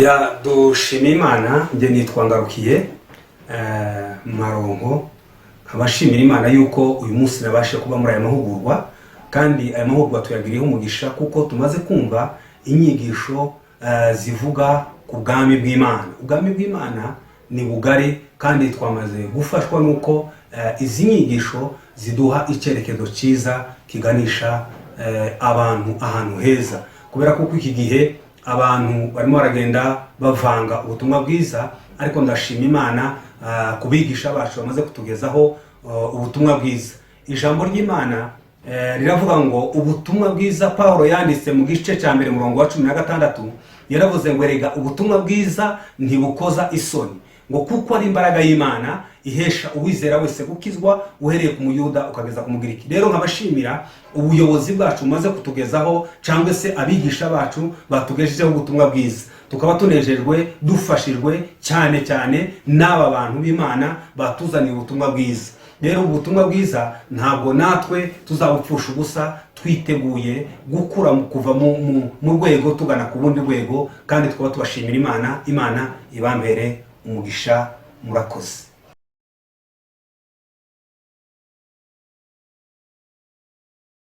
Ya, dushima Imana. Njye nitwa Ngarukiye Maronko, nkabashimira Imana yuko uyu munsi nabashe kuba muri aya mahugurwa. Kandi aya mahugurwa tuyagiriyeho umugisha kuko tumaze kumva inyigisho zivuga ku bwami bw'Imana. Ubwami bw'Imana ni bugari, kandi twamaze gufashwa n'uko izi nyigisho ziduha icyerekezo cyiza kiganisha abantu ahantu heza, kubera ko iki gihe abantu barimo baragenda bavanga ubutumwa bwiza. Ariko ndashima Imana ku bigisha bacu bamaze kutugezaho ubutumwa bwiza. Ijambo ry'Imana riravuga ngo ubutumwa bwiza, Paul yanditse mu gice cya 1, murongo wa 16, yaravuze ngo: "Erega ubutumwa bwiza ntibukoza isoni, ngo kuko ari imbaraga y'Imana ihesha uwizera wese gukizwa, uhereye ku Muyuda ukageza ku Mugiriki." Rero nkabashimira ubuyobozi bwacu bumaze kutugezaho, cyangwa se abigisha bacu batugejejeho ubutumwa bwiza. Tukaba tunejejwe, dufashijwe cyane cyane n'aba bantu b'Imana batuzaniye ubutumwa bwiza. Rero ubutumwa bwiza ntabwo natwe tuzabupfusha ubusa. Twiteguye gukura kuva mu rwego tugana ku rundi rwego, kandi tukaba tubashimira Imana. Imana ibampere umugisha. Murakoze.